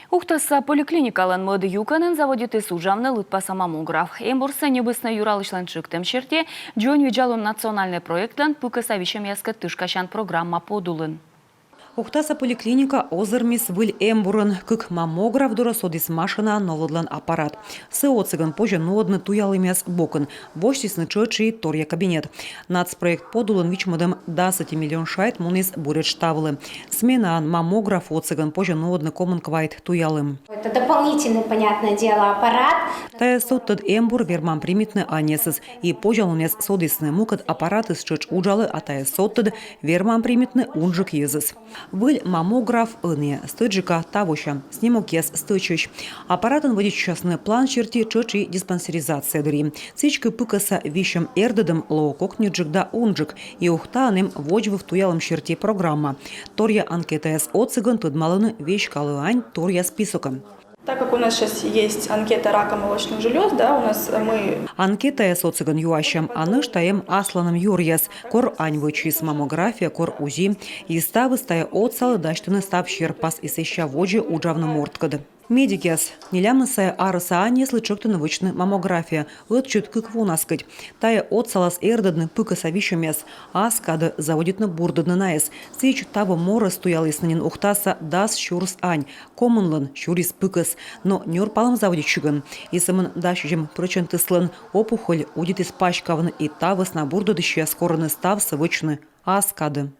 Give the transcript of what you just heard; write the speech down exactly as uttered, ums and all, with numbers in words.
Ухтаса поликлиникалӧн мӧд юкӧнын заводитіс уджавны лыдпаса маммограф. Эмбурсӧ ньӧбисны юралысьлӧн чӧктӧм серти, дзоньвидзалун национальнӧй проектлӧн пыкӧса висьӧмъяскӧд тышкасян программа подулын. Ухтаса поликлиника озырмис выль эмбурын. Кык маммограф дорӧ содіс машинаӧн новлӧдлан аппарат. Сы отсӧгӧн позьӧ нуӧдны туялӧмъяс бокын. Восьтісны тшӧтш и торъя кабинет. Нацпроект подулын вичмӧдӧм дас ӧти миллион шайт муніс буретш та вылӧ. Сменаӧн маммограф отсӧгӧн позьӧ нуӧдны комын квайт туялӧм. Это дополнительный, понятное дело, аппарат. Тайӧ содтӧд эмбур вермам примитны аньясӧс. И позянлунъяс содісны, мукӧд аппаратыс тшӧтш уджалӧ, а тайӧ содтӧд вермам примитны унджык йӧзӧс. Выль маммограф ӧнія, стӧчджыка тавося, снимокъяс стӧчӧсь. Аппаратӧн вӧдитчасны план серти тшӧтш и диспансеризация дырйи. Сідзкӧ, пыкӧса висьӧм эрдӧдӧм лоӧ кокньыджык да унджык. И Ухтаын эм водзвыв туялӧм серти программа. Торъя анкетаяс отсӧгӧн тӧдмалӧны, веськалӧ-ӧ ань торъя списокӧ. Так как у нас сейчас есть анкета рака молочных желез, да, у нас мы... Анкетаяс отсӧгӧн юасям, а нӧшта эм асланым юӧръяс: кор ань вӧчис маммография, кор УЗИ. И ставыс тайӧ отсалӧ дасьтыны став серпас и сэсся водзӧ уджавны морткӧд. Медикъяс нелямын сайӧ арӧса аньяслы чӧктӧны вӧчны маммография. Ӧтчыд кык вонас кӧть. Тайӧ отсалас эрдӧдны пыкӧса висьӧмъяс, ас кадӧ заводитны бурдӧдны найӧс. Сідз, таво морӧс туялісны нин Ухтаса дас сюрс ань, комынлӧн сюрис пыкӧс. Но нёрпалӧм заводитчигӧн. И сӧмын дас сизим прӧчентыслӧн опухоль удитіс паськавны, и та вӧсна бурдӧдысьяс корӧны ставсӧ вӧчны ас кадӧ.